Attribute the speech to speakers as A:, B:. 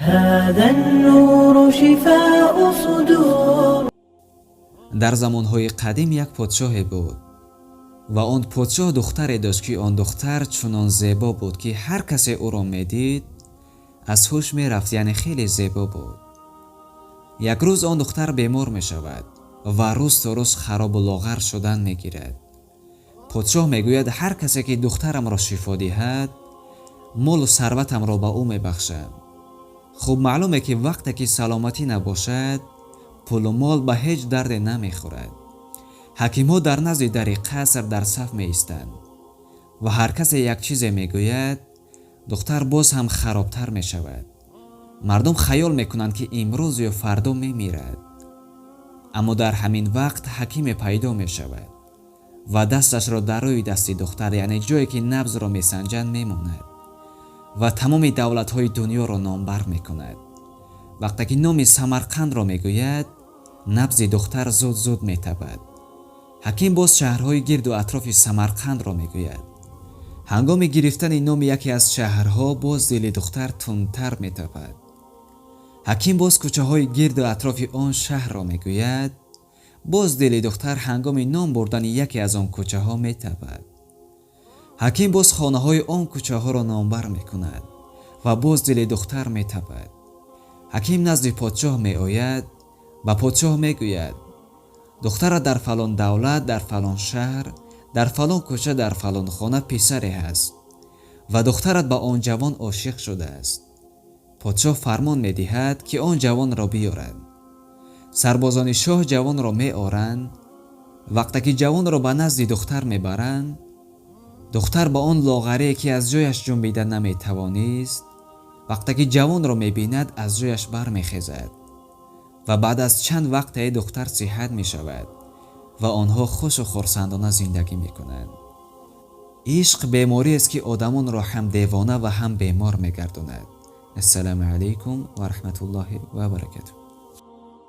A: هذا النور شفاء صدور.
B: Дар замонҳои қадим як подшоҳе буд ва он подшоҳ духтаре дошт, ки он духтар чунон зебо буд, ки ҳар касе ӯро медид, аз ҳуш мерафт, яъне хеле зебо буд. Як рӯз он духтар бемор мешавад ва рӯз то рӯз харобу лоғар шудан мегирад. Подшоҳ мегӯяд: «Ҳар касе ки духтарамро шифо диҳад, молу сарватамро ба ӯ мебахшам». Хуб, маълуме, ки вақте ки саломатӣ набошад, пулу мол ба ҳеҷ дарде намехӯрад. Ҳакимҳо дар назди дари қаср дар саф меистанд ва ҳар касе як чизе мегӯяд, духтар боз ҳам харобтар мешавад. Мардум хаёл мекунанд, ки имрӯз ё фардо мемирад. Аммо дар ҳамин вақт ҳакиме пайдо мешавад ва дасташро дар рӯи дасти духтар, яъне ҷое ки набзро месанҷанд, мемонад ва тамоми давлатҳои дунёро номбар мекунад. Вақте ки номи Самарқандро мегӯяд, набзи духтар зуд зуд метапад. Ҳаким боз шаҳрҳои гирду атрофи Самарқандро мегӯяд. Ҳангоми гирифтани номи яке аз шаҳрҳо боз дили духтар тундтар метапад. Ҳаким боз кӯчаҳои гирду атрофи он шаҳрро мегӯяд. Боз дили духтар ҳангоми ном бурдани яке аз он кӯчаҳо метапад. Ҳаким боз хонаҳои он кӯчаҳоро номбар мекунад ва боз дили духтар метапад. Ҳаким назди подшоҳ меояд, ба подшоҳ мегӯяд: «Духтара дар фалон давлат, дар фалон шаҳр, дар фалон кӯча, дар фалон хона писаре ҳаст ва духтарат ба он ҷавон ошиқ шудааст». Подшоҳ фармон медиҳад, ки он ҷавонро биёрад. Сарбозони шоҳ ҷавонро меоранд. Вақте ки ҷавонро ба назди духтар мебаранд, духтар ба он лоғарие, ки аз ҷояш ҷунбида наметавонист, вақте ки ҷавонро мебинад, аз ҷояш бармехезад ва баъд аз чанд вақте духтар сиҳат мешавад ва онҳо хушу хурсандона зиндагӣ мекунанд. Ишқ бемориест, ки одамонро ҳам девона ва ҳам бемор мегардонад. Ассалому алайкум ва раҳматуллоҳи ва баракатуҳ.